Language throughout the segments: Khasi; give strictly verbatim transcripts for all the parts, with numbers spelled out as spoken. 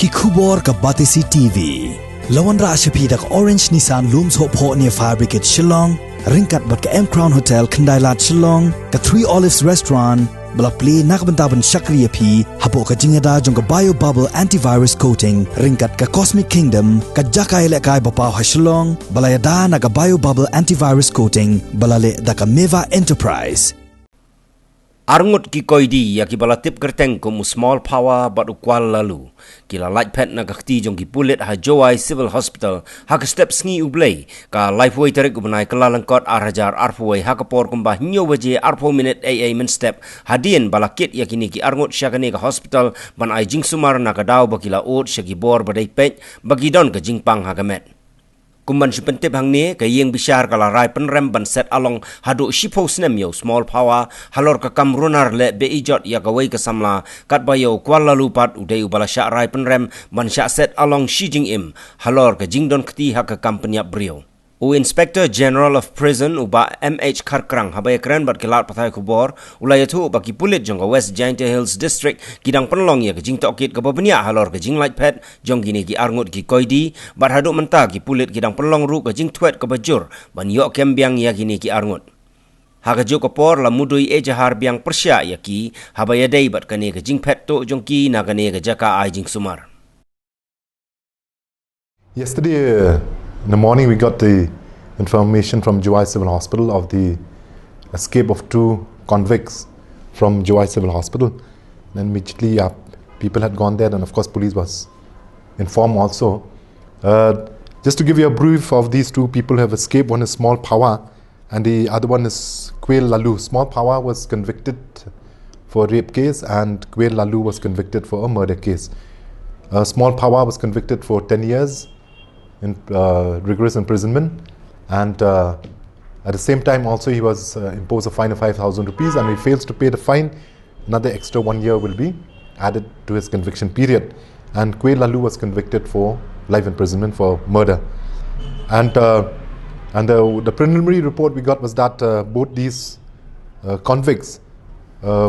Ki khubor ka Batesi T V. La wanrah sha phi da ka Orange Nissan Lum Sohphoh near Fire Brigade Shillong, ryngkat bad ka M Crown Hotel Khyndailad Shillong, ka Three Olives Restaurant, ba la plie na ka bynta ban shakri ïa phi hapoh ka jingïada jong ka Bio Bubble Antivirus Coating, ryngkat ka Cosmic Kingdom, ka jaka ïalehkai ba paw ha Shillong, ba la ïada na ka Bio Bubble Antivirus Coating, ba la leh da ka Meva Enterprise. Arngut ki koidi ïa kiba la tip kyrteng kum u Small Power bad u Kwal Lalu ki la lait phet na ka kti jong ki pulit ha Jowai Civil Hospital ha ka step sngi U Blei, ka laiphew tarik u bnai Kyllalyngkot ar hajar arphew ha ka por kumba hynñiew baje arphew minit ei ei mynstep, hadien ba la kit ïa kine ki arngut sha kane ka hospital ban ai jingsumar na ka daw ba ki la ud sha ki bor ba dei peit ba ki don ka jingpang ha ka met. Kum ban shu pyntip hangne, ka ïing bishar ka la rai pynrem ban set along haduh shiphew snem ïa u Small Power halor ka kam runar leh be-ijot ïa kawei ka samla, katba ïa u Kwal Lalu pat u dei uba la shah rai pynrem ban shah set along shi jingim halor ka jingdon kti ha ka kam pynïap briew. U Inspector General of Prison, u Bah M H Kharkrang, haba ïakren bad ki lad pathai khubor, u la ïathuh ba ki pulit jong ka West Jaintia Hills District ki dang pynlong ïa ka jingtohkit kaba bniah halor ka jinglait phet jong kine ki arngut ki koidi, bad haduh mynta ki pulit ki dang pynlong ruh ka jingthwet kaba jur ban ïoh kem biang ïa kine ki arngut. Ha kajuh ka por la mudui ejahar biang pyrshah ïa ki haba ïadei bad kane ka jingphet tuh jong ki na kane ka jaka ai jingsumar. Yesterday, uh, in the morning, we got the information from Jowai Civil Hospital of the escape of two convicts from Jowai Civil Hospital. Then immediately, uh, people had gone there, and of course, police was informed also. Uh, just to give you a brief of these two people who have escaped, one is Small Power, and the other one is Kwel Lalu. Small Power was convicted for a rape case, and Kwel Lalu was convicted for a murder case. Uh, Small Power was convicted for ten years in, uh, rigorous imprisonment, and, uh, at the same time also he was, uh, imposed a fine of five thousand rupees, and he fails to pay the fine, another extra one year will be added to his conviction period. And Kwel Lalu was convicted for life imprisonment for murder. And, uh, and the, the preliminary report we got was that, uh, both these, uh, convicts, uh,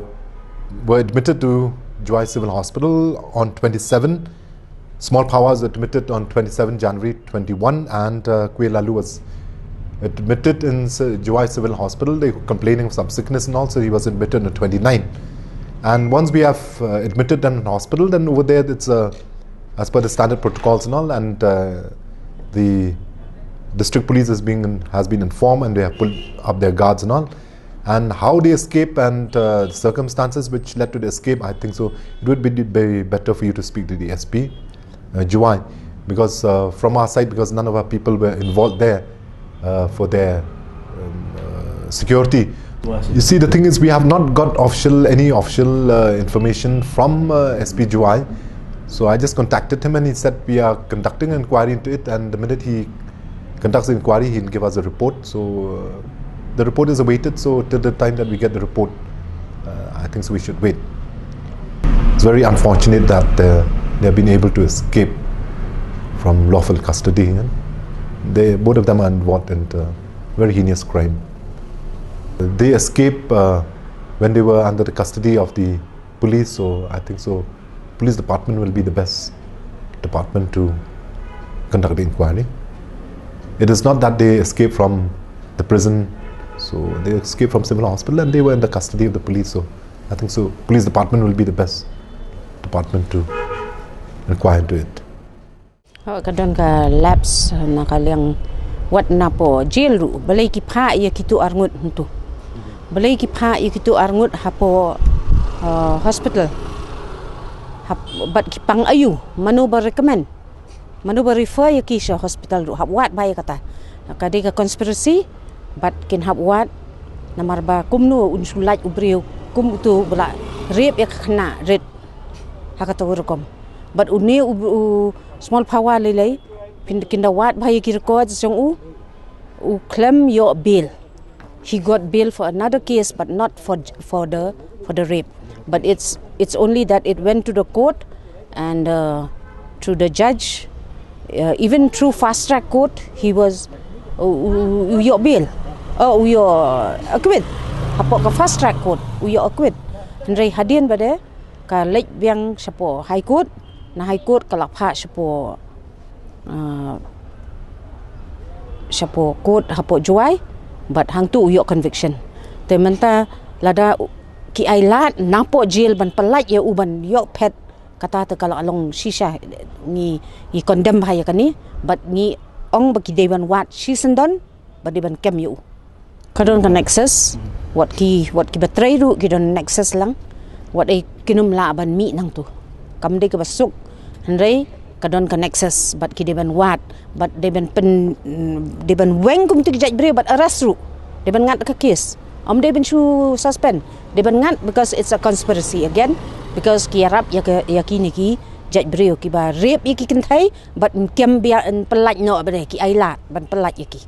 were admitted to Jowai Civil Hospital on twenty-seven. Small Power was admitted on twenty-seven January twenty-one, and, uh, Kwel Lalu was admitted in, uh, Jowai Civil Hospital. They were complaining of some sickness and all, so he was admitted on twenty-nine. And once we have, uh, admitted them in hospital, then over there it's, uh, as per the standard protocols and all, and, uh, the district police is being, has been informed, and they have pulled up their guards and all. And how they escape and, uh, the circumstances which led to the escape, I think so it would be, be better for you to speak to the S P, uh, Jowai, because, uh, from our side, because none of our people were involved there, uh, for their, um, uh, security. You see, the thing is, we have not got official, any official, uh, information from, uh, S P Jowai. So I just contacted him and he said we are conducting an inquiry into it, and the minute he conducts the inquiry, he'll give us a report. So, uh, the report is awaited. So till the time that we get the report, uh, I think so we should wait. It's very unfortunate that, uh, they have been able to escape from lawful custody. And they, both of them are involved in a very heinous crime. They escaped, uh, when they were under the custody of the police. So I think so police department will be the best department to conduct the inquiry. It is not that they escaped from the prison, so they escaped from civil hospital and they were in the custody of the police. So I think so police department will be the best department to inquire into it. Ka don ka lapse na ka liang wat napoh jail ruh, balei ki phah ïa kitu arngut hangtu. Balei ki phah ïa kitu arngut hapoh, uh, hospital. Hap, bad ki pang aïu, mano ba recommend, mano ba refer ïa ki sha hospital ruh, hap wad ba ïa kata. Ka dei ka conspiracy, bad kin hap wad, namar ba kumno un shu lait u briew kum utu ba la rape ïa ka khynnah rit ha kata ka rukom. Bad une u, u Small Power lei lei, phin, kin da wad ba ïa ki records jong u, u khlem ïoh bail. He got bail for another case, but not for, for the, for the rape. But it's, it's only that it went to the court and, uh, to the judge, uh, even through fast track court, he was, u, u, u ïoh bail. Oh, u ïoh acquit. Hapoh ka fast track court, u ïoh acquit. Hynrei hadien ba dei ka leit biang shapoh High Court, Na High Court ka la phah shapoh, ah, shapoh court hapoh Jowai, bad hangtu u ïoh conviction. Te mynta lada u-, ki ai lad napoh jail ban pyllait ïa u ban ïoh phet, kata te ka la long shisha, ngi, ngi condemn bha ïa kane, bad ngi ong ba ki dei ban wad shisyndon, ba dei ban kem ïa u. Ka don ka nexus, wat ki, wat kiba trei ruh ki don nexus lang, wat ei kin ym lah ban mih nangtu. Kam dei kaba suk, hynrei ka don ka nexus, bad ki dei ban wad, bad dei ban pyn, dei ban weng kum tu ki jait briew, bad arrest ruh. Dei ban ngat ka case. Ym dei ban shu suspend. Dei ban ngat because it's a conspiracy again, because ki ïarap ïa ka, ïa kine ki jait briew kiba rape ïa ki kynthei, bad kem bia yn pyllait noh ba dei ki ai lad ban pyllait ïa ki.